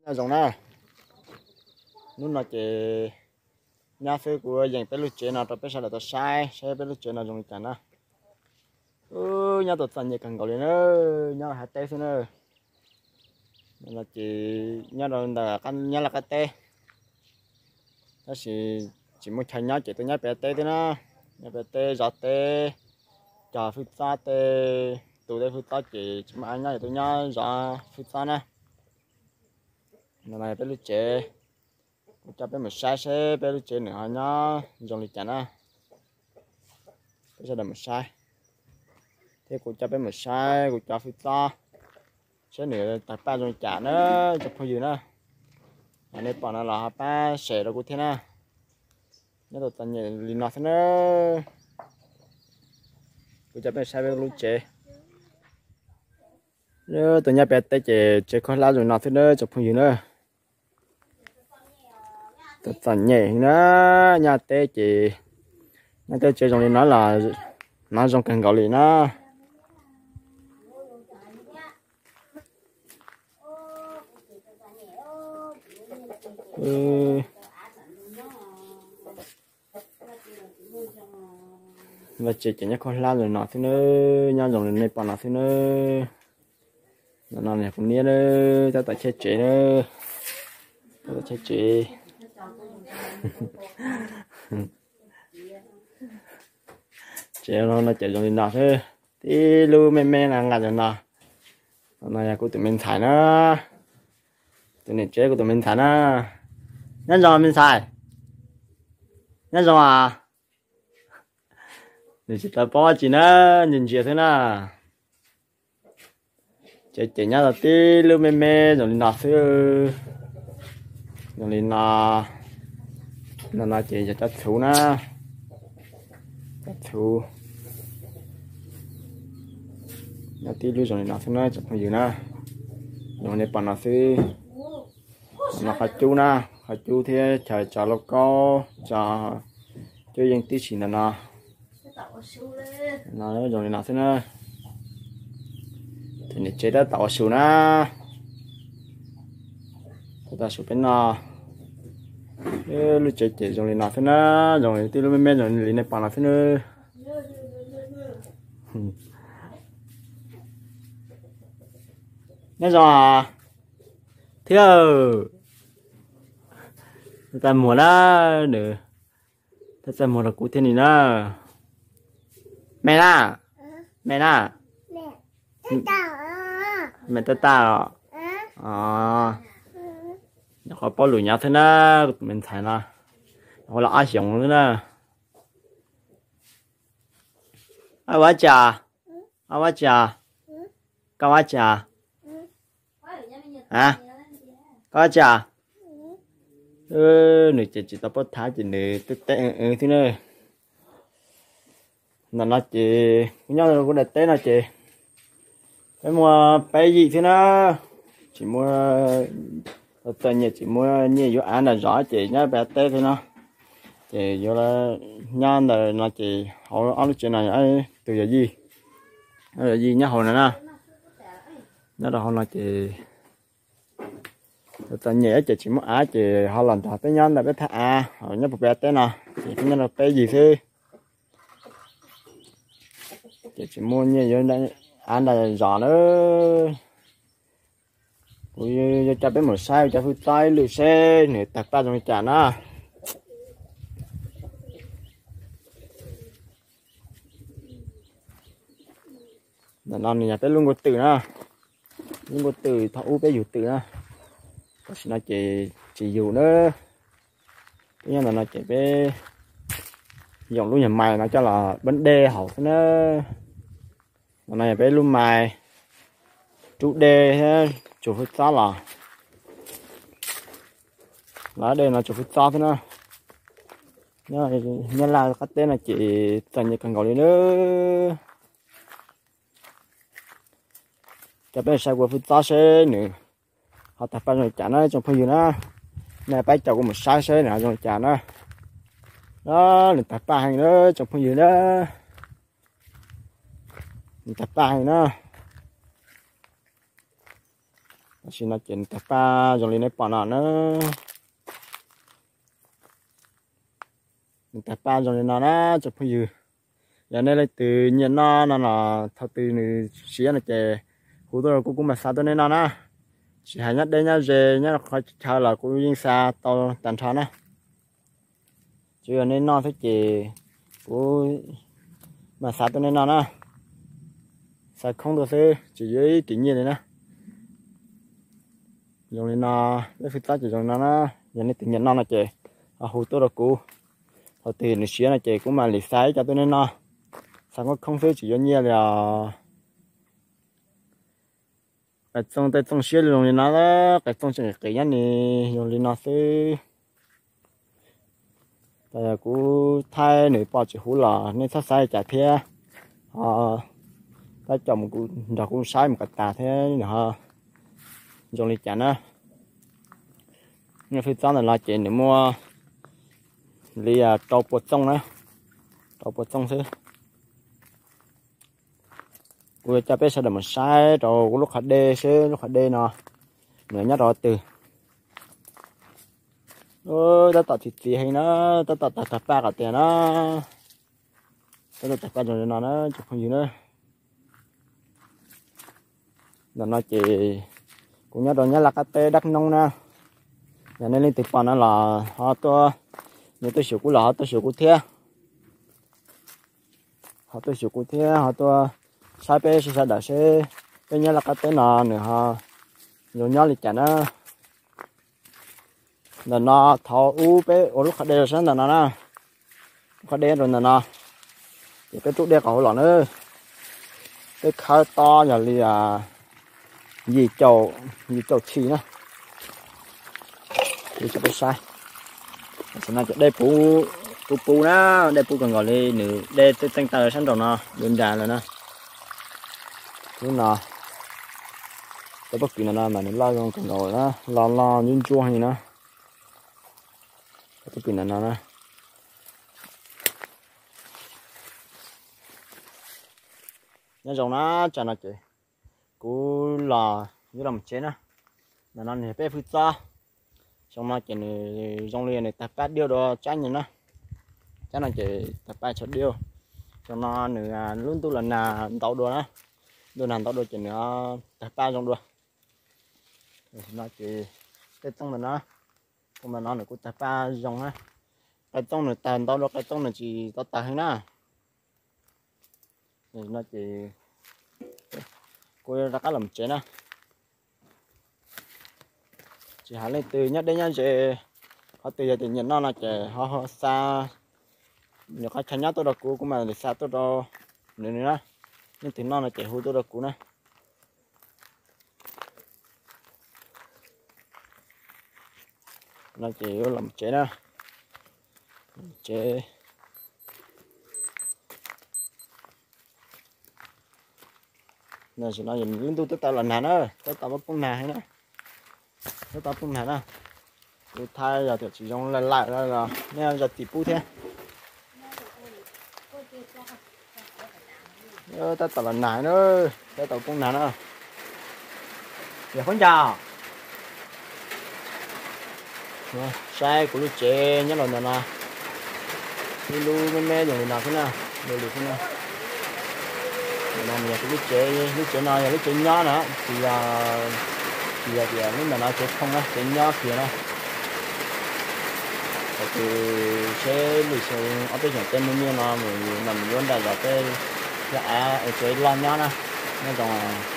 Nyob zoo na, hnub no ces nyob xwb kuv yeem peb lub tsev no rau peb sawv daws tau saib saib peb lub tsev no zoo li cas na. Nyob tau txom nyem kawg nkaus li na, nyob hauv teb xwb na. No ces nyob rau ntawm nyob lawv qab teb, tab sis tsis muaj chaw nyob ces tuaj nyob pem teb thiab na. Nyob pem teb zov teb, cog hwj txob tej, tu tej hwj txob ces tsis muaj av nyob ces tuaj nyob zov hwj txob na. No no yog peb lub tsev, kuv coj peb mus saib seb peb lub tsev nws ho nyob zoo li cas na. Peb sawv daws mus saib, thiab kuv coj peb mus saib kuv cov hwj txob, saib nws tawg paj zoo li cas na, tsoom phooj ywg na. Yog nej pom no los ho pab share rau kuv thiab na. Nyob tau txom nyem li no xwb na. Kuv coj peb saib peb lub tsev. Tuaj nyob pem teb ces tsev khaub hlab zoo li no xwb na tsoom phooj ywg na. Txom nyem na, nyob teb ces nyob teb tsev zoo li no los hnov zoo kawg nkaus li na. Vaj tsev ces nyob khaub hlab zoo li no xwb na, nyob zoo li nej pom no xwb na. No no kuv niam na, tab tom cheb tsev na, tab tom cheb tsev. Tsev no no ces zoo li no xwb, tib lub me me no nqa zoo no. No yog kuv tus me ntxhais na, tus niam tsev kuv tus me ntxhais na. Nyob zoo me ntxhais. Nyob zoo as. Nws tsis tau paub dab tsi na, ntsia ntsia xwb na. Ces ces nyob tau tib lub me me zoo li no xwb, zoo li no. No no ces yog cov txhuv na, cov txhuv. Nyob tib lub zoo li no xwb na tsoom phooj ywg na, zoo li nej pom no xwb. No qhov cub na, qhov cub thiab chaw tso lauj kaub, tso cuab yeej tib si ntawm no. No zoo li no xwb na. Ces niam tsev tab tom ua su na, tab tom su peb no. Lub tsev ces zoo li no xwb na, zoo li tib lub me me zoo li nej pom no xwb na. Nyob zoo thiab, txaj muag na, nws txaj muag rau kuv thiab ni na. Me na, me na, me tab tag os. Nyuam qhuav paub lus nyob xwb na, kuv tus me ntxhais no, nyuam qhuav los ob xyoos xwb na. Ab, ua cas, ab, ua cas, koj ua cas, a, koj ua cas? Nws ces tsis tau paub thab ces nws teb teb ev ev xwb na. Ntawm no ces kuv nyob kuv daim teb no ces peb muaj peb yim xwb na, tsis muaj, txom nyem tsis muaj nyiaj yuav av nram zos ces nyob pem teb xwb no. Ces yuav nyob ntawm no ces hauv ob lub tsev no tus yog yij, yij nyob hauv no na. Nyob rau hauv no ces txom nyem ces tsis muaj av ces ho los nrog peb nyob ntawm peb thaj av, nyob puag pem teb no ces peb nyob rau peb yig xwb. Ces tsis muaj nyiaj yuav av nram zos na. Kuv yuav coj peb mus saib cov hwj txob ib lwm seb nws tawg paj zoo li cas na. Ntawm no nws yog peb lub nkuaj twm na, lub nkuaj twm thaum ub peb yug twm na, tam sim no ces tsis yug na. Peb nyob ntawm no ces peb yoom lub nyuag mais no coj los pab dej haus xwb na. Ntawm no yog peb lub mais rub dej thiab tsuag hwj txob los, los dej no tsuag hwj txob xwb na. Nyob Nyab Laj qab teb no ces txom nyem kawg nkaus li na. Coj peb saib kuv hwj txob seb nws ho tawg paj zoo li cas na tsoom phooj ywg na. Nej pab coj kuv mus saib seb nws ho zoo li cas na. Nws tawg paj heev na tsoom phooj ywg na. Nws tawg paj heev na. Tam sim no ces nws tawg paj zoo li nej pom no na. Nws tawg paj zoo li no na tsoom phooj ywg. Yog nej leej twg nyiam noj no los thaum twg nws siav no ces hu tuaj rau kuv, kuv mam xa tuaj nej noj na. Tsis hais nyob deb nyob ze nyob qhov chaw los kuv yeej xa tau tag nrho na. Tsuas yog nej noj xwb ces kuv mam xa tuaj nej noj na. Xa khoob tuaj xwb tsis yuav ib kis nyiaj li na. Zoo li no, peb hwj txob ces zoo li no na. Yog nej twg nyiam noj no ces ho hu tuaj rau kuv. Thaum twg nws siav no ces kuv mam li xa ib co tuaj nej noj. Xa khoob khoob xwb tsis yuav nyiaj li os. Qais txooj tej txooj siab zoo li no, qais txooj tseem qis nyob ni, zoo li no xwb. Kuv thaij nws pom tsis huv los nej txhob xav li cas thiab. Ho tab caum mus nrog kuv saib mus kom tas thiab nws ho zoo li cas na. Nyiaj hwj txob ntawm no ces nws muaj li rau pua txooj na, rau pua txooj xwb. Kuv yuav coj peb sawv daws mus saib rau kuv lub qhov dej seb lub qhov dej no nws nyob rau twg. Tab tom txi txiv heev na, tab tom tawg tawg paj kom tiag na. Tab tom tawg paj zoo li no na tsoom phooj ywg na. Ntawm no ces kuv nyob rau Nyab Laj qab teb Dab Noob na. Yog nej leej twg pom no los ho tuaj, nyias tuaj xyuas kuv los ho tuaj xyuas kuv thiab. Ho tuaj xyuas kuv thiab ho tuaj saib peb sawv daws seb peb Nyab Laj qab teb no nws ho zoo nyob li cas na. Ntawm no thaum ub peb ua lub qhov dej rau sab ntawm no na. Lub qhov dej rau ntawm no, ces peb rub dej qhov hauv los na. Peb khawb tob yog li yim caum, yim caum tshim na. Li tso peb saib. Tam sim no ces dej puv, puv puv na, dej puv kawg nkaus li, nws dej tseem txeej taw sab nraum no dua nras lawm na. Lub no, cov pob kws ntawm no mas nws loj zoo kawg nkaus na, loj loj ntsuab ntsuab li na. Cov pob kws ntawm no na. Nyob zoo na, tsam no ces kuv los yuav los mus tsev na. Ntawm no nws yog peb hwj txob. Xyoo no ces nws zoo li nws tawg paj diaj dua tsab nyias na. Tsab no ces tawg paj tshav diaj. Xyoo no nws lub ntuj los nag ntau dua na. Ntuj nag ntau dua ces nws tawg paj zoo dua. No ces tej txooj ntawm no, txooj ntawm no nws kuj tawg paj zoo na. Qee txooj nws tawg ntau dua, qee txooj nws tsis tau tawg heev na. No ces kuv rov qab los tsev na. Tsis hais leej twg nyob deb nyob ze, qhov twg yog tias nyiam noj no ces ho xa nws qhov chaw nyob tuaj rau kuv, kuv mam li xa tuaj rau nws na. Leej twg noj no ces hu tuaj rau kuv na. No ces yuav los tsev na. Tsev. Tam sim no lub ntuj twb tau los nag na, twb tau poob nag heev na. Twb tau poob nag na. Kuv thaij yog tias tsis zoo lawm lawm los nej zam txim pub thiab. Tab tom los nag na, tab tom poob nag na. Yog khaub ncaws. Saib kuv lub tsev nyob los ntawm no, ib lub me me zoo li no xwb na, li li xwb na. Ntawm no yog kuv lub tsev, lub tsev no yog lub tsev nyob na, tsis yog, tsis yog tias lub ntawm no tsev thooj na, tsev nyob kiag na. Ces seb lwm xyoo ob peb xyoos tej muaj nyiaj no mus mam mus yuav nram zos tej yog av es tsev loj nyob na, nyob zoo.